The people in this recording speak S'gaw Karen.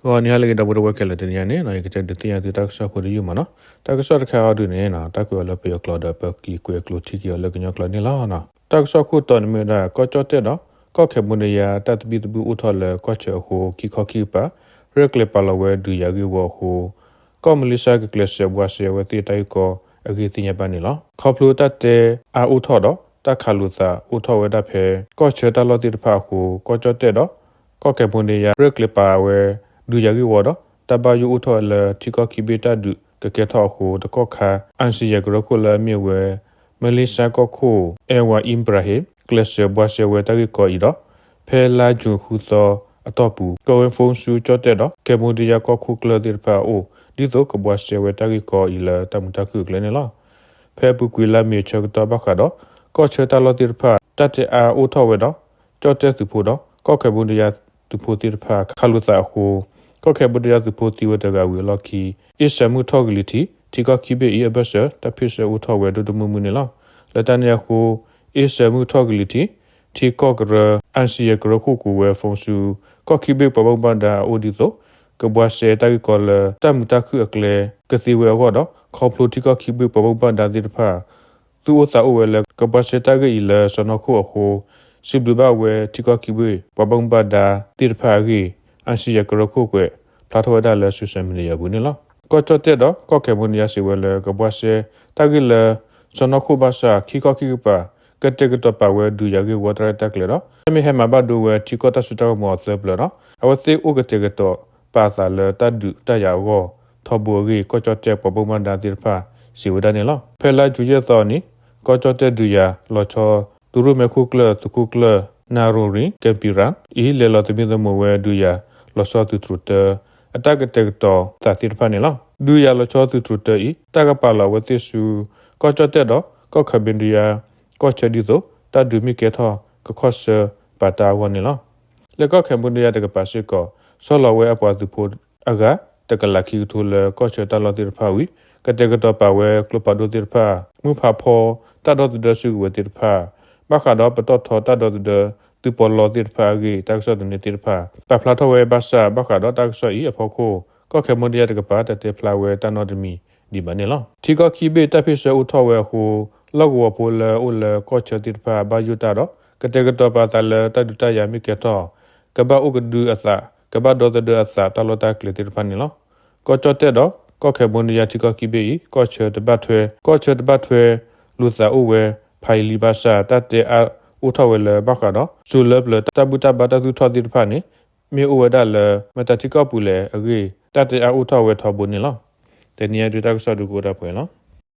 ဂီၤနံၤဟါလၢအဂ့ၤ ဒီပုၢ်ဝဲၢ်ခဲလၢာ်, တနံၤအံၤန့ၣ် ယကတဲဒုးသ့ၣ်ညါသုတၢ်ကစီၣ်ဖိတယုၢ်မးနီၤ. တၢ်ကစီၣ်တခါအံၤဒုးန့ၣ် တၢ်ကွဲးအီၤလၢပယီၤကျိာ်ဒီး ပက့ၤကွဲးကျိးထံက့ၤအီၤလၢကညီကျိာ်န့ၣ်လီၤ. တၢ်ကစီၣ်ခိၣ်တီန့ၣ်မ့ၢ်ဝဲဒၣ် ကီၢ်ကၠီၣ်တဲၣ်ဒီး ကီၢ်ခဲၣ်ဘိဒံယါ တၢ်သဘံၣ်သဘုၣ်အိၣ်ထီၣ်လၢကီၢ်ဆၢအဃိ ခံခီခံကပၤ ရဲၣ်ကျဲၤပာ်လီၤဝဲဒုးယၤဂ့ၢ်ဝီအဃိ ကီၢ်မလ့ၡါကကျဲးစၢးဘှါစဲအဝဲသ့ၣ် တၢ်ဂ့ၢ်ကီအဂ့ၢ်သ့ၣ်ညါဘၣ်န့ၣ်လီၤ. ခီဖျိတၢ်တဲအါအိၣ်ထီၣ်ဒီး တၢ်ခးလိာ်သးအိၣ်ထီၣ်ဝဲဒၣ်ဖဲ ကီၢ်ဆၢတၢ်လီၢ်သ့ၣ်တဖၣ်အဃိ ကီၢ်ကၠီၣ်တဲၣ်ဒီး ကီၢ်ခဲၣ်ဘိဒံယါ ရဲၣ်ကျဲၤပာ်ဝဲ ဒုးယၤဂ့ၢ်ဝီဒီး တၢ်ဘၣ်ယိၣ်အိၣ်ထီၣ်ဝဲလၢ ထံကီၢ်ခံဘ့ၣ်တၢ်ဒုးကကဲထီၣ်အဃိ တကီၢ်ခါ အၣ်စံၣ်ယဲၢ်ကရၢခိၣ်လၢအမ့ၢ်ဝဲ မလ့ၡါကီၢ်ခိၣ် အဲၣ်ဝၤအံဘြၤဟ့ၣ် ကျဲးစၢးဘှါစဲဝဲတၢ်ဂ့ၢ်ကီအံၤဒီး ဖဲလါယူၤဃုသီအတီၢ်ပူၤ ကိးဝဲ phone ဆူကၠီၣ်တဲၣ်ဒီး ခဲၣ်ဘိဒံယါကီၢ်ခိၣ်ကျၢၢ်သ့ၣ်တဖၣ်အအိၣ် ဒ်သိးကဘှါစဲဝဲတၢ်ဂ့ၢ်ကီအံၤလၢတၢ်မုာ်တၢ်ခုၣ်အကျဲန့ၣ်လီၤ. ဖဲအပူၤကွံာ်လါမ့ၤအဆၢကတီၢ်ဘၣ်ဃးဒီး ကီၢ်ဆၢတၢ်လီၢ်သ့ၣ်တဖၣ် တၢ်တဲအါအိၣ်ထီၣ်ဝဲဒီး ကၠီၣ်တဲၣ်သုးဖိဒီး ကီၢ်ခဲၣ်ဘိဒံယါသုးဖိသ့ၣ်တဖၣ် ခးလိာ်သးအဃိ ကီၢ်ခဲၣ်ဘိဒံယါသုးဖိသံဝဲတဂၤဝံၤအလီၢ်ခံ အ့ၣ်စၢၤမုၢ်ထီၣ်ကလံၤထံး ထံကီၢ်ခံဘ့ၣ်အံၤအဘၢၣ်စၢၤ တၢ်ဖ့ၣ်ဆၢအိၣ်ထီၣ်ဝဲဒိၣ်ဒိၣ်မုၢ်မုၢ်န့ၣ်လီၤ. လၢတၢ်န့ၣ်အဃိ အ့ၣ်စၢၤမုၢ်ထီၣ်ကလံၤထံး ထံကီၢ်ကရၢ အၣ်စံၣ်ယဲၢ်ကရၢခိၣ်ကိးဝဲ phone ဆူ ကီၢ်ခံဘ့ၣ်ပှၤဘၣ်မူဘၣ်ဒါအအိၣ်ဒ်သိး ကဘှါစဲတၢ်ဂ့ၢ်ကီလၢတၢ်မုာ်တၢ်ခုၣ်အကျဲကသ့ဝဲအဂီၢ်ဒီး ခီဖျိထံကီၢ်ခံဘ့ၣ်ပှၤဘၣ်မူဘၣ်ဒါသ့ၣ်တဖၣ် သူၣ်အိၣ်သးအိၣ်ဝဲလၢကဘှါစဲတၢ်ဂ့ၢ်အံၤလၢစီၢ်နီၤခိၣ်အဃိ စံးဘျုးဘၣ်ဝဲထံကီၢ်ခံဘ့ၣ်ပှၤဘၣ်မူဘၣ်ဒါသ့ၣ်တဖၣ်အဂ့ၢ် အၣ်စံၣ်ယဲၢ်ကရၢခိၣ်ကွဲးဖျါထီၣ်ဝဲဒၣ်လၢ social media အပူၤန့ၣ်လီၤ. ကီၢ်ကၠီၣ်တဲၣ်ဒီးကီၢ်ခဲၣ်ဘိဒံယါစံးဝဲလၢ ကဘှါစဲတၢ်ဂ့ၢ်လၢစီၢ်နီၤခိၣ်ဘၣ်ဆၣ် ခံခီခံကပၤ ကတဲာ်ကတီၤပာ်ဝဲဒုးယၤဂ့ၢ်ဝီတၢ်ရဲၣ်တၢ်ကျဲၤဒီး တၢ်မ့ၢ်ဟဲမၤဘၣ်ဒိဝဲထံကီၢ်တၢ်စိတၢ်ကမီၤအသၢပျၢၤဒီး အဝဲသ့ၣ်အိၣ်ကတဲာ်ကတီၤပာ်အသးလၢတၢ်ဒုးတၢ်ယၤအဂီၢ်ထီဘိအဂ့ၢ် ကီၢ်ကၠီၣ်တဲၣ်ပှၤဘၣ်မူဘၣ်ဒါသ့ၣ်တဖၣ် စံးဝဲဒၣ်န့ၣ်လီၤ. ဖဲလါယူၤယဲၢ်သီအနံၤ ကီၢ်ကၠီၣ်တဲၣ်ဒုးယၤလီၤဆီ သုးရိၣ်မဲခိၣ်ကျၢၢ်သုးခိၣ်ကျၢၢ် နၣ်ရိၣ်ရံၣ် ကဲပံရၣ် အံၤ လဲၤလီၤသမံသမိးဝဲဒုးယၤလီၤဆီသုးတြိၤတၢ အတၢ်ကတဲာ်ကတီၤသးသ့ၣ်တဖၣ်န့ၣ်လီၤ. ဒုးယၤလီၤဆီသုးတြိၤတၢအံၤ တၢ်ကပာ်လီၤအဝဲသ့ၣ်ဆူ ကီၢ်ကၠီၣ်တဲၣ်ဒီး ကီၢ်ခဲၣ်ဘိဒံယါ ကီၢ်ဆၢဒ်သိး တၢ်ဒုးမ့ၢ်ကဲထီၣ်ကခီၣ်ဆၢပာ်တၢ်အဂီၢ်န့ၣ်လီၤ. လၢကီၢ်ခဲၣ်ဘိဒံယါတကပၤစ့ၢ်ကီး ဆီလီၤဝဲအပှၤသုးဖိအဂၤ တကလးခံကထိလၢကီၢ်ဆၢတၢ်လီၢ်သ့ၣ်တဖၣ်ဝံၤ ကတဲာ်ကတီၤပာ်ဝဲကျိဖးဒိၣ်သ့ၣ်တဖၣ် မုၢ်ဖးဖီတၢ်ဒီသဒၢစုကဝဲၤသ့ၣ်တဖၣ် ဘၣ်ဃးဒီးပတီၢ်ထီတၢ်ဒီသဒၢသုးပီးလီသ့ၣ်တဖၣ်အဂ့ၢ် တၢ်ကစီၣ်သန့သ့ၣ်တဖၣ် ပာ်ဖျါထီၣ်ဝဲဘၣ်ဆၣ် ဘၣ်ဃးဒီးတၢ်ကစီၣ်အံၤအဖီခိၣ် ကီၢ်ခဲၣ်ဘိဒံယါတကပၤ တတဲဖျါဝဲတၢ်နီတမံၤဒံးဘၣ်န့ၣ်လီၤ. ထံကီၢ်ခံဘ့ၣ်တၢ်ဖ့ၣ်ဆၢအိၣ်ထီၣ်ဝဲအဃိ လီၢ်ကဝီၤဖိလၢအအိၣ်လၢကီၢ်ဆၢသ့ၣ်တဖၣ် ဘၣ်ယိၣ်တၢ်ဒီး ကတဲာ်ကတီၤပာ်သးလၢတၢ်ဒုးတၢ်ယၤမ့ၢ်ကဲထီၣ် ကဘၣ်အိၣ်ကဒုအသး ကဘၣ်ဒီသဒၢအသးတၢ်လီၢ်တၢ်ကျဲသ့ၣ်တဖၣ်န့ၣ်လီၤ. ကီၢ်ကၠီၣ်တဲၣ်ဒီး ကီၢ်ခဲၣ်ဘိဒံယါထံကီၢ်ခံဘ့ၣ်အံၤ ကီၢ်ဆၢတဘၣ်ထွဲ ကီၢ်ဆၢတဘၣ်ထွဲလိာ်သးအိၣ်ဝဲဖးယံာ်လံဘၣ်ဆၣ် တၢ်တဲအါအိၣ်ထီၣ်ဝဲလၢဘၣ်ဃးဒီး စိၤလၢပျၢၤတၢ်ဘူၣ်တၢ်ဘါတၢ်သူၣ်ထီၣ်သ့ၣ်တဖၣ်န့ၣ် မ့ၢ်အိၣ်ဝဲဒၣ်လၢ မတၤထံကီၢ်ပူၤလဲၣ်အဂ့ၢ် တၢ်တဲအါအိၣ်ထီၣ်ဝဲထီဘိန့ၣ်လီၤ. တနံၤအံၤဒုးတၢ်ကစီၣ်ဒုးကအိၣ်ဒၣ်ပှဲၤလီၤ.